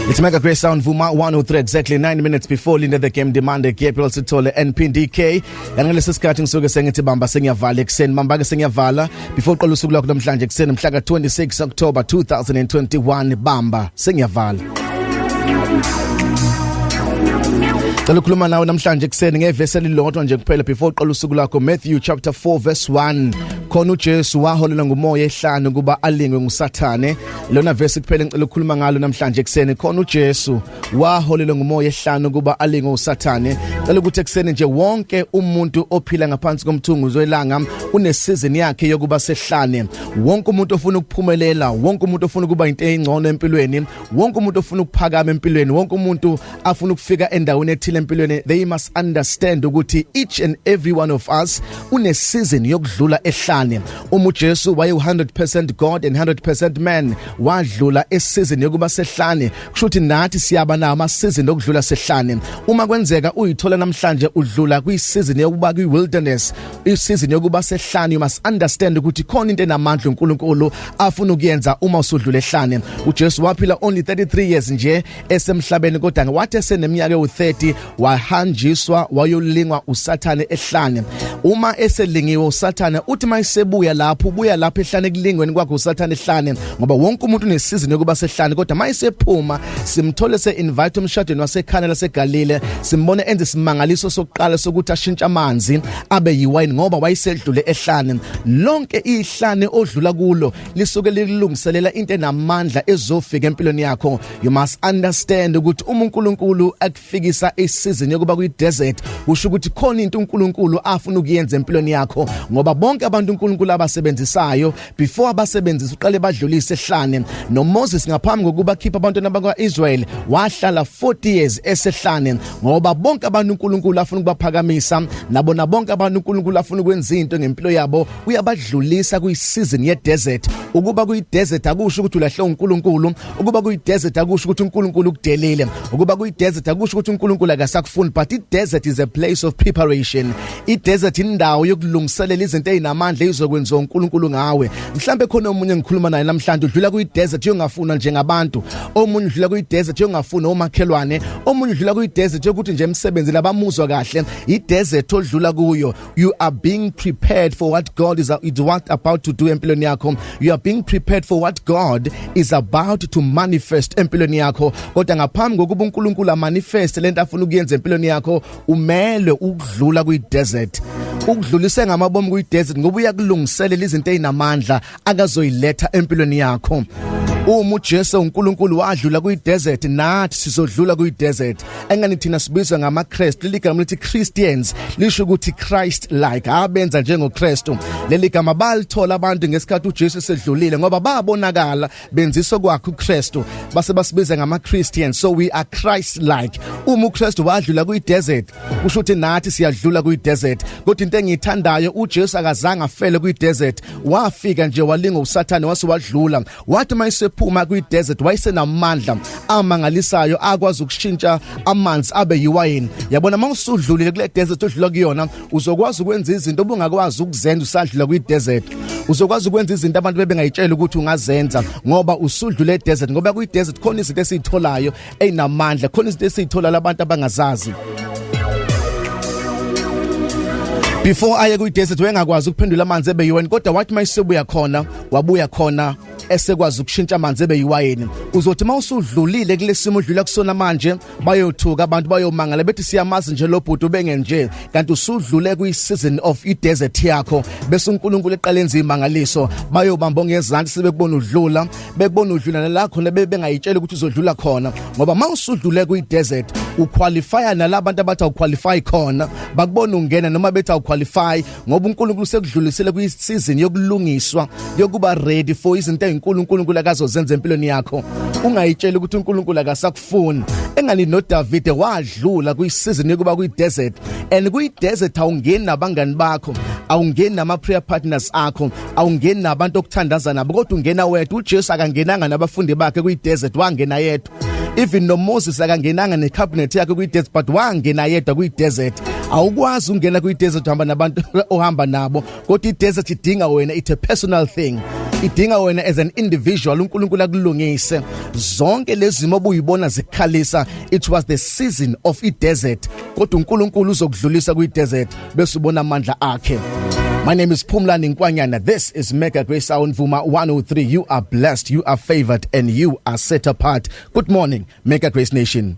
It's Mega Grace Sound Vuma 103, exactly 9 minutes before Linda the Game Demand Gabriel Sithole NPDK. Yangalesi sikhathi ngisuke sengithi bamba sengiyavala ekseni, bamba ke sengiyavala before uqala usuku lwakho namhlanje ekseni, mhla ka 26 October 2021. Bamba sengiyavala. Cela ukukhuluma nawe namhlanje ekseni ngevesi elilodwa nje kuphela before uqala usuku lwakho, Matthew chapter 4 verse 1. Khona uJesu waholelwa ngumoya ehlane ukuba alingwe nguSathane. Lona verse kuphela ngicela ukukhuluma ngalo namhlanje ekseni. Khona uJesu waholelwa ngumoya ehlane ukuba alingwe uSathane. Cela ukuthi ekseni nje wonke umuntu ophila ngaphansi komthunguzo welanga une season yakhe yokuba sehlane. Wonke umuntu ofuna ukuphumelela, wonke umuntu ofuna ukuba into engcono empilweni, wonke umuntu ofuna ukuphakama empilweni, wonke umuntu afuna ukufika endaweni ethile empilweni, they must understand ukuthi each and every one of us une season yokudlula ehlane. Uma uJesu waye 100% God and 100% man, wadlula esizini yokuba sehlane, kusho ukuthi nathi siyaba nawo ama season okudlula sehlane. Uma kwenzeka uyithola namhlanje udlula kwi season yokuba kwi wilderness, i season yokuba sehlane, you must understand ukuthi khona into enamandla uNkulunkulu afuna ukuyenza uma usudlula ehlane. uJesu waphila only 33 years nje esemhlabeni, kodwa wathi eseneminyaka ewu30 wahanjiswa wayolingwa uSathane ehlane. Uma eselingiwe uSathane, uthi mayisebuya lapho, ubuya lapho ehlane kulingweni kwakhe uSathane ehlane, ngoba wonke umuntu unesizini yokuba sehlane. Kodwa mayisephuma simthole se-invite emshadweni waseKhana laseGalile, simbone enze isimangaliso sokuqala sokuthi ashintshe amanzi abe yiwine, ngoba wayesedlule ehlane. Lonke ihlane odlula kulo lisuke likulungiselela into enamandla ezofika empilweni yakho. You must understand ukuthi uma uNkulunkulu akufikisa isizini yokuba kwi desert, kusho ukuthi khona into uNkulunkulu afuna ukuyenza empilweni yakho, ngoba bonke abantu uNkulunkulu abasebenzisayo, before abasebenzisa uqale badlulise ehlane. NoMoses ngaphambi kokuba khipha abantwana bakwaIsrael wahlala 40 years esehlane, ngoba bonke abantu uNkulunkulu afuna ukubaphakamisa nabona, bonke abantu uNkulunkulu afuna ukwenza into ngempilo yabo, uyabadlulisa kwi season ye desert. Ukuba kwi desert akusho ukuthi ulahle uNkulunkulu, ukuba kwi desert akusho ukuthi uNkulunkulu ukudelile, ukuba kwi desert akusho ukuthi uNkulunkulu akasakufuni, but i desert is a place of preparation. I desert indawo yokulungiselela izinto ezinamandla ezokwenziwa uNkulunkulu ngawe. Mhlambe khona omunye ngikhuluma naye namhlanje udlula kwi desert yongafuna njengabantu, omunye udlula kwi desert yongafuna omakhelwane, omunye udlula kwi desert yokuthi nje emsebenzi labamuzwa kahle. I desert odlula kuyo, you are being prepared for what God is what about to do empilweni yakho. You are being prepared for what God is about to manifest empilweni yakho. Kodwa ngaphambi kokuba uNkulunkulu amanifest lento afuna ukuyenza empilweni yakho, umele ukudlula kwi desert, ukudlulise ngamabomu kwi desert, ngoba uyakulungiselela izinto ezinamandla akazoyiletha empilweni yakho. Uma uJesu uNkulunkulu wadlula kwi desert, nathi sizodlula kwi desert. Engani thina sibizwa ngamaKristu, leli gama lithi Christians lisho ukuthi Christ like, abenza njengoKristu. Leli gama balithola abantu ngesikhathi uJesu esedlulile, ngoba babonakala benziswa kwakhe uKristu, base basibiza ngama Christians. So we are Christ like. Uma uKristu wadlula kwi desert, kusho ukuthi nathi siyadlula kwi desert. Kodwa into engiyithandayo, uJesu akazange afele kwi desert, wafika nje walinga uSathane wase wadlula. Wathi mayisephuma kwi desert wayesenamandla amangalisayo akwazi ukushintsha amanzi abe yiwayini. Yabona, mawusudlulile kule desert odlula kuyona, uzokwazi ukwenza izinto obungakwazi ukuzenza usadlula kwi desert. Uzokwazi ukwenza izinto abantu bebengayitshela ukuthi ungazenza, ngoba usudlule desert. Ngoba kwi desert khona izinto esizitholayo ezinamandla, khona izinto esizithola labantu abangazazi. Before aye kwi desert wayengakwazi ukuphendula amanzi ebe yiwayini, kodwa wathi mayisebuya khona, wabuya khona esekwazi ukushintsha amanzi ebe yiwayini. Uzothi mawusudlulile kulesimo udlula kusona manje, bayothuka abantu, bayomangala bethi siyamazi nje lo bhuti ubengenje, kanti usudlule kwi season of i desert yakho. Bese uNkulunkulu eqala enza imangaliso, bayobamba ngezansi sebekubona udlula, bekubona udlula nala khona bebengayitshela ukuthi uzodlula khona, ngoba mawusudlule kwi desert uqualify nalabantu abathi awuqualify khona, bakubona ungena noma bethi awuqualify, ngoba uNkulunkulu sekudlulisele kwi season yokulungiswa, yokuba ready for izinto ezinkulu uNkulunkulu akazozenza empilweni yakho. Ungayitshela ukuthi uNkulunkulu akasakufuni. Engani noDavid wadlula kwi season yokuba kwi desert, and kwi desert awungeni nabangani bakho, awungeni nama prayer partners akho, awungeni nabantu okuthandaza nabo, kodwa ungena wedwa. uJesu akangenanga nabafundi bakhe kwi desert, wangena yedwa. Even noMoses akangenanga necabinet yakhe kwi desert, but wangena yedwa kwi desert. Awukwazi ungena kwi desert uhamba nabantu ohamba nabo, kodwa i desert idinga wena. It's a personal thing, idinga wena as an individual. uNkulunkulu akulungise zonke lezi zimo obuyibona zikhalisa. It was the season of i desert, kodwa uNkulunkulu uzokudlulisa kwi desert bese ubona amandla akhe. My name is Phumlani Nkwanyana. This is Mega Grace Sound Vuma 103. You are blessed, you are favored, and you are set apart. Good morning, Mega Grace Nation.